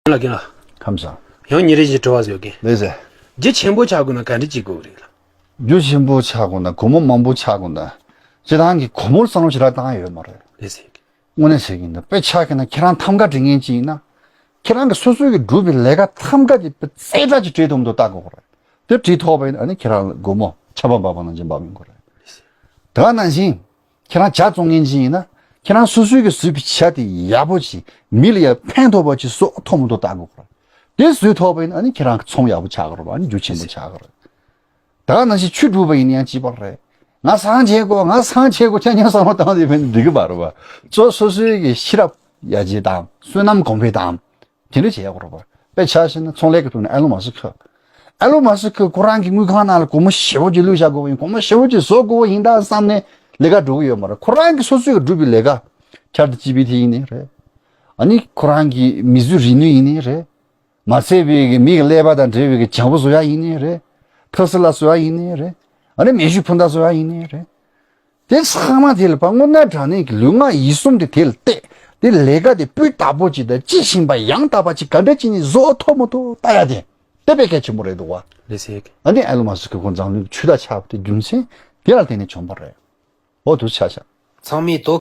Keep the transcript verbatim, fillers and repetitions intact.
ལགས་རྒན་ལགས། ཁམས་བཟང་། ཡང་ཉིན་རེ་བཞིན་དྲི་བ་བཟོ་གི། ལགས་སེ། རྒྱུ་ཆེན་པོ་ཆགས་དགོས་ན་ག་འདྲ་བྱེད་དགོས་རེད་ལགས། རྒྱུ་ཆེན་པོ་ཆགས་དགོས་ན་སྒོར་མོ་མང་པོ་ཆགས་དགོས་ན། སྤྱིར་བཏང་གི་སྒོར་མོར་བསམ་བློ་ཞེ་དྲག་བཏང་ཡ་ཡོད་མ་རེད། ལགས་སེ། དངོས་གནས་ཟེར་གྱི་ཡིན་ན་དཔེ་ཆ་གི་ན་ཁྱེད་རང་ཐམ་ག་འབྲི་མཁན་ཅིག་ཡིན་ན། ཁྱེད་རང་གི་སོ་སོའི་གི་སྒྲུབ་པའི་ལས་ཀ་ཐམ་ག་དེ་དཔེ་རྩེ་གྲ་ཅིག་བྲིས་ཐུབ་མི་འདུག་ལྟ་དགོས་རེད། དེ་བྲིས་ཐུབ་པ་ཡིན་ན་ཨ་ནི་ཁྱེད་རང་ལ་སྒོར་མོ་ཆར་པ་འབབ་པ་ནང་བཞིན་འབབ་ཡོང་གི་རེད། དེ་ག་ནང་བཞིན། ཁྱེད་རང་ཇ་བཙོང་མཁན་ཅིག་ཡིན་ན། ཁྱེད་རང་སོ་སོའི་གི་བཟོས་པའི་ཇ་དེ་ཡག་པོ་ཅིག་མི་ལ་ཡང་ཕན་ཐོགས་པ་ཅིག་བཟོ་ཐུབ་མི་འདུག་ལྟ་དགོས་རེད། དེ་བཟོས་ཐུབ་པ་ཡིན་ན་ཨ་ནི་ཁྱེད་རང་གི་ཚོང་ཡག་པོ་ཆགས་ཀྱི་རེད་པ། ཨ་ནི་རྒྱུ་ཆེན་པོ་ཆགས་ཀྱི་རེད། ད་ག་ནང་བཞིན་ཆོས་སྒྲུབ་པ་ཡིན་ན་ཡང་གཅིག་པ་རེད། ང་སངས་རྒྱས་དགོས། ང་སངས་རྒྱས་དགོས། ཆ་མཉམ་བསམ་བློ་བཏང་དེ་ཕན་འགྲིག་གི་མ་རེད་པ། གཙོ་སོ་སོའི་གི་ཤེས་རབ་ཡར་རྒྱས་དང་བསོད་ནམས་གོང་འཕེལ་དང་། དེ་འདྲ་བྱེད་ཡག་རེད་པ། དཔེ་ཆ་བཞག་ན་ཚོང་ལས་ཀྱི་ཐོག་ནས་ཨེ་ལོན་མ་སི་ཁི། ཨེ་ལོན་མ་སི་ཁི་ཁོ་རང་གི་དངུལ་ཁང་ནང་ལ་སྒོར་མོ་ཞེ་པོ་ཅིག་བླུགས་བཞག་དགོས་པ་ཡིན། སྒོར་མོ་ཞེ་པོ་ཅིག་བཟོ་དགོས་པ་ཡིན་ད་བསམ་ནས་ལས་ཀ་འགྲོ་གི་ཡོད་མ་རེད། ཁོ་རང་གི་སོ་སོའི་གི་སྒྲུབ་པའི་ལས་ཀ། ཆེཊ་ཇི་པི་ཊི་ཡིན་ནའི་རེད། ཨ་ནི་ཁོ་རང་གི་མིས་བཟོས་རིག་ནུས་ཡིན་ནའི་རེད། མ་ཚད་པའི་གི་མི་གི་ཀླད་པ་དང་འབྲེལ་བའི་གི་བྱང་བུ་བཟོ་ཡག་ཡིན་ནའི་རེད། ཐ་སི་ལ་བཟོ་ཡག་ཡིན་ནའི་རེད། ཨ་ནི་མེ་ཤུགས་འཕུར་མདའ་བཟོ་ཡག་ཡིན་ནའི་རེད། དེ་ཚང་མ་དེ་ལ་ཕར་དངོས་གནས་དྲང་གནས་ཀྱི་ལུས་ངག་ཡིད་གསུམ་དེ་དེ་ལ་གཏད། དེ་ལས་ཀ་དེ་སྤུས་དག་པོ་ཅིག་དང་ལྕི་ཞིང་པ་ཡང་དག་པ་ཅིག་ག་འདྲ་ཅིག་ནས་བཟོ་ཐུབ་མི་ཐུབ་ལྟ་ཡ་དེ། དེ་དཔེ་གལ་ཆེན་པོ་རེད་འདུག་པ། ལགས་སེ། ཨ་ནི་ཨེ་ལོན་མ་སི་ཁི་ཁོ་འཛམ་གླིང་གི་ཆོས་དར་ཆགས་པ་དེ་རྒྱུ་མཚན་དེ་ལ་བརྟེན་ནས་བྱུང་བ་རེད། འོ་དེ་ཆ་བཞག་ཚང་མས་དོ།